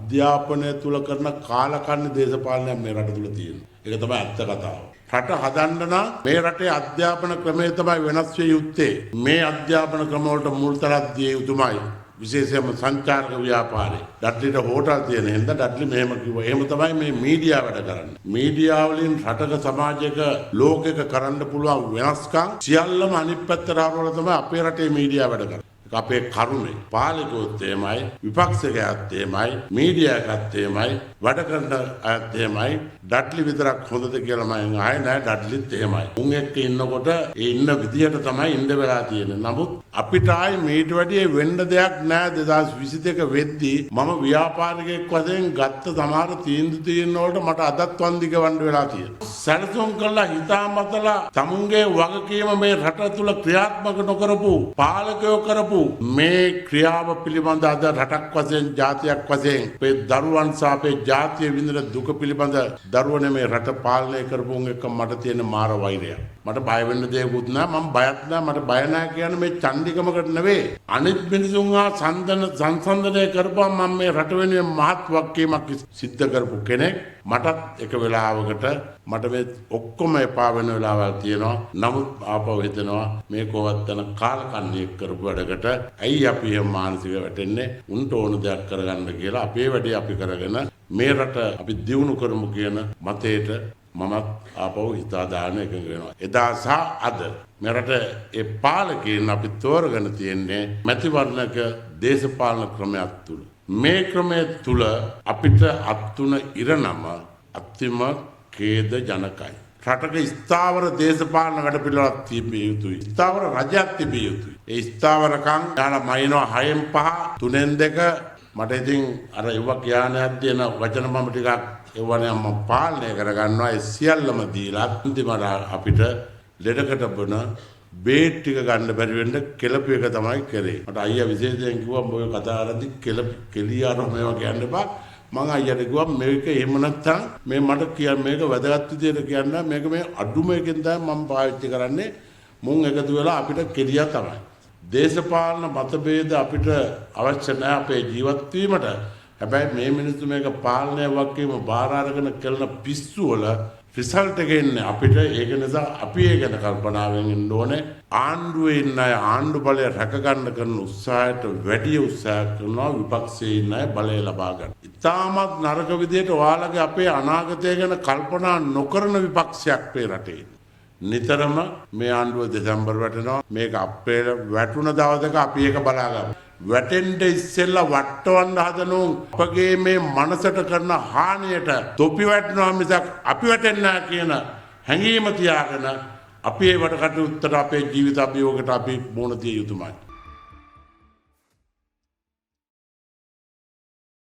අධ්‍යාපනය තුල කරන කාලකන්ණි දේශපාලනයක් මේ රට තුල තියෙනවා. ඒක තමයි ඇත්ත කතාව. රට හදන්න නම් මේ රටේ අධ්‍යාපන ක්‍රමය තමයි වෙනස් විය යුත්තේ. මේ අධ්‍යාපන ක්‍රම වලට මුල් තැනක් දිය යුතුමයි. විශේෂයෙන්ම සංචාරක ව්‍යාපාරේ. ඩඩ්ලිට හෝටල් තියෙන හින්දා ඩඩ්ලි මෙහෙම කිව්වා. එහෙම තමයි මේ මීඩියා වැඩ කරන්නේ. මීඩියා වලින් රටක, සමාජයක, ලෝකෙක කරන්න පුළුවන් වෙනස්කම් සියල්ලම අනිත් පැත්තට හරවලා තමයි අපේ රටේ මීඩියා වැඩ කරන්නේ. ඒක අපේ කරුණේ. පාලකයොත් එහෙමයි, විපක්ෂකයත් එහෙමයි, මීඩියා එකත් එහෙමයි, වැඩ කරන අයත් එහෙමයි. ඩඩ්ලි විතරක් හොඳද කියලා මම ආයේ නෑ, ඩඩ්ලිත් එහෙමයි. උන් එක්ක ඉන්නකොට ඒ ඉන්න විදියට තමයි ඉන්න වෙලා තියෙන්නේ. නමුත් අපිට ආයේ මීට වැඩිය වෙන්න දෙයක් නෑ. 2022 වෙද්දී මම ව්‍යාපාරිකයෙක් වශයෙන් ගත්ත සමහර තීන්දුව තීරණ වලට මට අදත් වන්දි ගෙවන්න වෙලා තියෙනවා. සැලසුම් කළා හිතාමතලා තමුන්ගේ වගකීම මේ රට තුල ක්‍රියාත්මක නොකරපු පාලකයෝ කරපු මේ ක්‍රියාව පිළිබඳ අද රටක් වශයෙන්, ජාතියක් වශයෙන් අපේ දරුවන් සහ අපේ ජාතිය විඳින දුක පිළිබඳ, දරුවනේ, මේ රට පාලනය කරපු උන් එක්ක මට තියෙන මාර වෛරයක්. මට බය වෙන්න දෙයක්වත් නෑ. මම බයත් නෑ. මට බය නෑ කියන්නේ මේ චණ්ඩිකමකට නෙවෙයි. අනිත් මිනිසුන් හා සංසන්දනය කරපුවම මම මේ රට වෙනුවෙන් මහත් වගකීමක් සිද්ධ කරපු කෙනෙක්. මටත් එක වෙලාවකට මට මේ ඔක්කොම එපා වෙන වෙලාවල් තියෙනවා. නමුත් ආපහු හිතෙනවා මේ කොහොමත් යන කාලකන්ණියෙක් කරපු වැඩකට ඇයි අපි එහෙම මානසික වැටෙන්නේ? උන්ට ඕන දෙයක් කරගන්න කියලා අපේ වැඩේ අපි කරගෙන මේ රට අපි දියුණු කරමු කියන මතයට මමත් ආපහු හිතා දාන එකඟ වෙනවා. එදා සහ අද මෙරට ඒ පාලකයන් අපි තෝරගෙන තියෙන්නේ මැතිවරණක දේශපාලන ක්‍රමයක් තුල. මේ ක්‍රමය තුල අපිට අත්වුණ ඉරණම අතිම ඛේද ජනකයි. රටක ස්ථාවර දේශපාලන වැඩපිළිවෙලක් තිබිය යුතුයි. ස්ථාවර රජයක් තිබිය යුතුයි. ඒ ස්ථාවරකම් යාලා මයින්නවා 6න් 5, 3න් 2. මට ඉතින් අර ඒවා කියන යද්දී එන වචන මම ටිකක් ඒවනේ මම පාලනය කරගන්නවා. ඒ සියල්ලම දීලා අන්තිමට අපිට ලෙඩකට බොන බේත් ටික ගන්න බැරි වෙන්න කෙලපු එක තමයි කරේ. මට අයියා විශේෂයෙන් කිව්වා උඹ ඔය කතා කරද්දි කෙලප කෙලියාර මේවා කියන්න එපා. මං අයියට කිව්වා මේක එහෙම නැත්තම් මේ මට කියන්න මේක වැදගත් විදියට කියන්න, මේක මේ අඩුම එකෙන් තමයි මම පාවිච්චි කරන්නේ. මුන් එකතු වෙලා අපිට කෙලියා තමයි. දේශපාලන මතභේද අපිට අවශ්‍ය නැහැ අපේ ජීවත් වීමට. හැබැයි මේ මිනිස්සු මේක පාලනය වගකීම බාර අරගෙන කරන පිස්සු වල රිසල්ට් එක එන්නේ අපිට. ඒක නිසා අපි ඒ ගැන කල්පනාවෙන් ඉන්න ඕනේ. ආණ්ඩුවේ ඉන්න අය ආණ්ඩු බලය රැක ගන්න කරන උත්සාහයට වැඩි උත්සාහයක් කරනවා විපක්ෂයේ ඉන්න අය බලය ලබා ගන්න. ඉතාමත් නරක විදියට ඔයාලගේ අපේ අනාගතය ගැන කල්පනා නොකරන විපක්ෂයක් මේ රටේ. නිතරම මේ ආණ්ඩුව දෙසැම්බර් වැටෙනවා. මේක අප්‍රේල් වැටුණ දවසක අපි ඒක බලාගමු. වැටෙන්න ඉස්සෙල්ලා වට්ටවන්න හදන උන් අපගේ මේ මනසට කරන හානියට තොපි වැටෙනවා මිසක් අපි වැටෙන්නේ නැහැ කියන හැඟීම තියාගෙන අපි ඒ වැඩ කටයුත්තට, අපේ ජීවිත අභියෝගයට අපි මුහුණ දිය යුතුමයි.